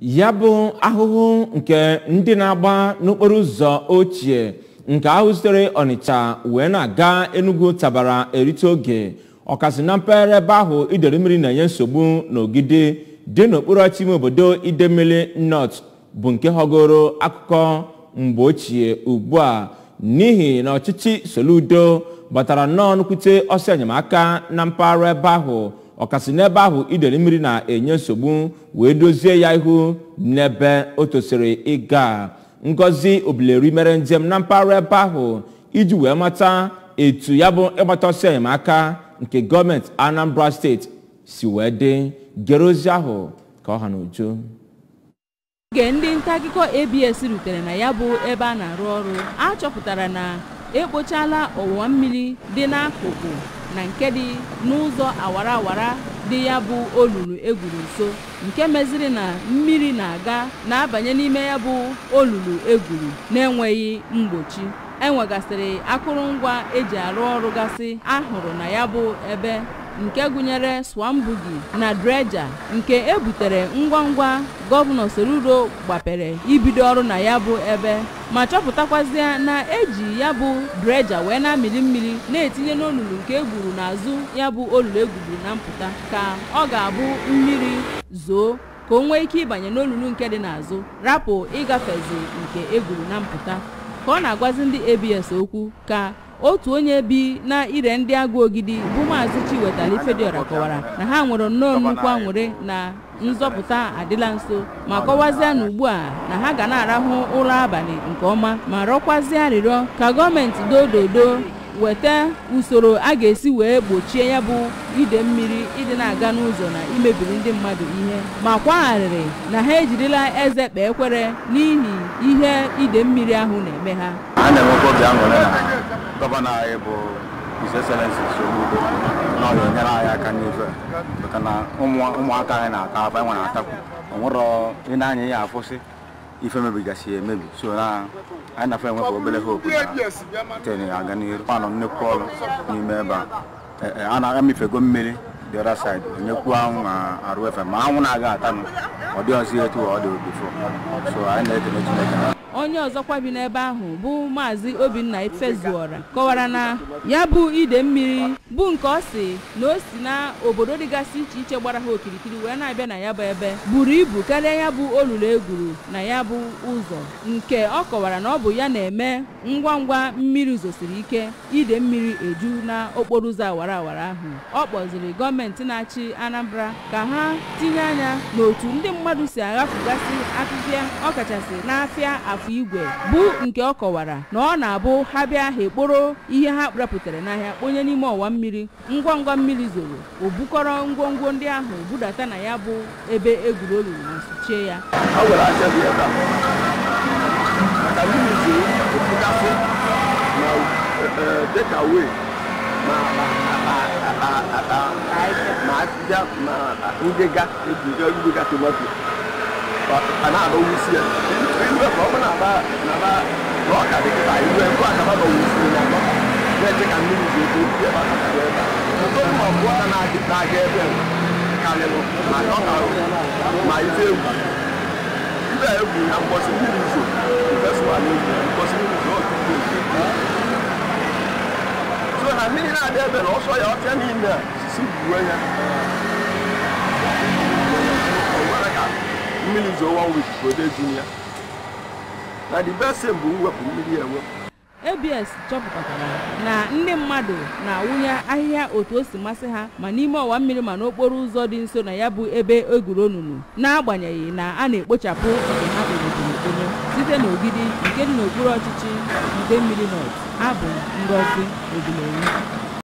Ya bụ ahụhụ nke ndị na-agba n'okporo ụzọ ochie nke ahụ sitere Ọnịcha wee na-aga Enugu tabara erite oge, ọkasị na mpaghara ebe ahụ ideri mmiri na-enye nsogbu n'Ogidi dị n'okpuru ọchịchị ime obodo Idemili North, bụ nke họgoro akụkọ mgbe ochie ugbu a n'ihi na ọchịchị Soludo gbatara nnọọ nnukwute ọsọ enyemaka na mpaghara ebe ahụ, ọkasị n'ebe ahụ ideri mmiri na-enye nsogbu, wee dozie ya ihu n'ebe o tosiri ịga. Ngozi Obileri mere njem na mpaghara ebe ahụ iji wee mata etu ya bụ ịgbata ọsọ enyemaka nke gọọmenti Anambra steeti si wee dị. Gere ozi ahụ ka ọ ha n'uju. Oge ndị nta akụkọ ABS rutere na ya bụ ebe a na-arụ ọrụ, a chọpụtara na ekpochala ọwụwa mmiri dị n'akụkụ na nke dị n'ụzọ awara awara dị ya bụ olulu egwuru nso, nke meziri na mmiri na-aga na-abanye n'ime ya bụ olulu egwuru na-enweghị mgbochi. Enwegasịrị akụrụngwa eji arụ ọrụ gasị ahụrụ na ya bụ ebe, nke gụnyere swambugi na dreja nke ebutere ngwa ngwa gọvanọ Soludo gbapere ibido ọrụ na ya bụ ebe, ma chọpụtakwazie na eji ya bụ dreja wee na-amịrị mmiri na-etinye n'olulu nke egburu n'azụ ya bụ olulu egburu na mpụta, ka ọ ga-abụ mmiri zoo ka o nwee ike ịbanye n'olulu nke dị n'azụ, rapụ ịgafezi nke egburu na mpụta. Ka ọ na-agwazi ndị ABS okwu, ka otu onye bi na ire ndị agụ Ogidi bụ Maazị Chiwetali Ifediora kọwara na ha nwere nnọọ nnukwu aṅụrị na nzọpụta adịla nso, ma kọwazie na ugbu a na ha ga na-arahụ ụra abalị nke ọma, ma rịọkwazie arịrịọ ka gọọmenti dododo weta usoro a ga-esi wee gbochie ya bụ ide mmiri ịdị na-aga n'ụzọ na imebiri ndị mmadụ ihe, ma kwagharịrị na ha ejirila eze kpee ekwere n'ihi ihe ide mmiri ahụ na-eme ha. A na-enwekwa obi aṅụrị na gọvanọ anyị bụ His Excellency Soludo na ọ ga-enyere anyị aka n'ife, maka na ụmụaka anyị na-ata afọ anyị na-atakwu onwere ị na-anya ya afụsị ife mebigasị emebi, so na anyị na-afọ enwepụ obere hope na tene aga n'iru. Anọ nnukwu ọrụ n'ime ebe a, a na-amịfego mmiri the other side, onyekwu anwụ na arụ efe ma anwụ na-aga atanụ ọ dị ọzọ etu ọ dị before, so anyị na-ekele Chineke. Onye ọzọkwa bi n'ebe ahụ bụ Maazị Obinna Ifezuora kọwara na ya bụ ide mmiri bụ nke ọ si na o si na obodo dịgasị iche iche gbara ha okirikiri wee na-abịa na ya bụ ebe buru ibu karịa ya bụ olulu egwuru na ya bụ ụzọ, nke ọ kọwara na ọ bụ ya na-eme ngwa ngwa mmiri zosiri ike ide mmiri eju na okporo ụzọ awara awara ahụ. Ọ kpọziri gọọmenti na-achị Anambra ka ha tinye anya n'otu ndị mmadụ si aghafugasị afịfịa, ọkachasị n'afịa afọ igwe, bụ nke ọ kọwara na ọ na-abụ ha bịa ha ekporo ihe ha repụtara n'ahịa kponye n'ime ọwa mmiri, ngwa ngwa mmiri zoro o bukọrọ ngwongwo ndị ahụ budata na ya bụ ebe egwuru olulu ma sụchie ya. ABS chọpụtakwara na ndị mmadụ na-awụnye ahịhịa otu o si masị ha ma n'ime ọwa mmiri ma n'okporo ụzọ dị nso na ya bụ ebe egwuru onunu, n'agbanyeghị na a na-ekpochapụ nke ha kpọrọburu ekponye. Site n'Ogidi nke dị n'okpuru ọchịchị Idemili North, abụ Ngozi Obileri.